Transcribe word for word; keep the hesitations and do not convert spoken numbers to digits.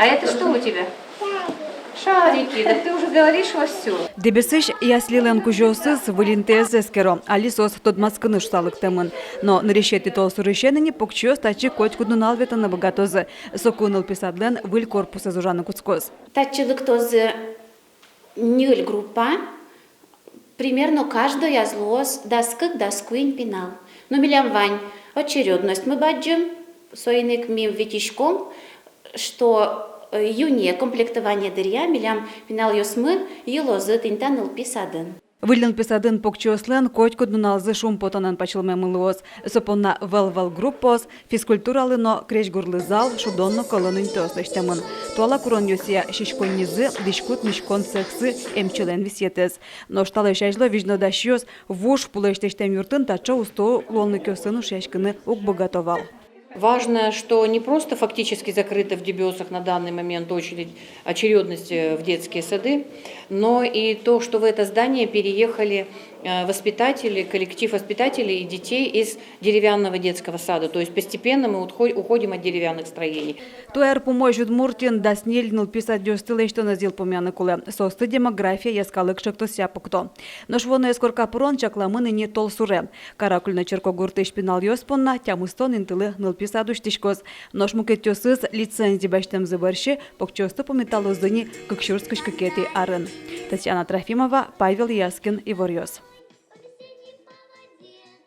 А это что у тебя? Шарики. Да ты уже говоришь вовсю. Дэбесысь яслилэн кузёосыз выль интыез эскеро, али соос тодматскыны шуса лыктэмын. Но нырысетӥ толсурысен ини покчиос татчы котькуд нунал ветлыны быгатозы. Соку нылпи садлэн выль корпусэз ужаны кутскоз. Татчы лыктозы ньыль группа, примерно каждояз луоз дас кык, дас куинь пинал. Но милям вань очередностьмы бадӟым, соин ик ми витиськом, что, э, июне комплектование дыръя милям пиналъёсмы йылозы тӥни та нылпи садын. Выль нылпи садын покчиослэн котькуд нуналзы шумпотонэн пачылмемын луоз. Со понна вӧл-вӧл группаос, физкультуралы но крезьгурлы зал, шудон но кӧлын интыос лэсьтэмын. Туала куронъёсъя сиськоннизы, дӥськут миськон цехсы, эмчилэн висъетэз. Нош талэсь азьло визьнодасьёс вуж пулэсь лэсьтэм юртын таӵе усто луонлыкъёсын ушъяськыны уг быгато вал. Важно, что не просто фактически закрыты в Дебёсах на данный момент очередь, очередность, э, в детские сады, но и то, что в это здание переехали, э, воспитатели, коллектив воспитателей и детей из деревянного детского сада. То есть постепенно мы утхо-, уходим от деревянных строений. Туэ ар пумозь Удмуртиын дас ньыль нылпи садъёсты лэсьтонэз йылпумъяны кулэ. Соосты «Демография» йӧскалык ӵектосъя пукто. Нош вуоно йӧскор капырон чакламын ини толсуре. Каракулино черкогуртысь пиналъёс понна тямыстон интылы нылпи сад усьтӥськоз. Нош мукетъёсыз лицензия басьтэмзы бӧрсьы покчиосты пумиталозы ини кык сюрс кызь кыкетӥ арын. Татьяна Трофимова, Павел Яскин, «Иворъёс».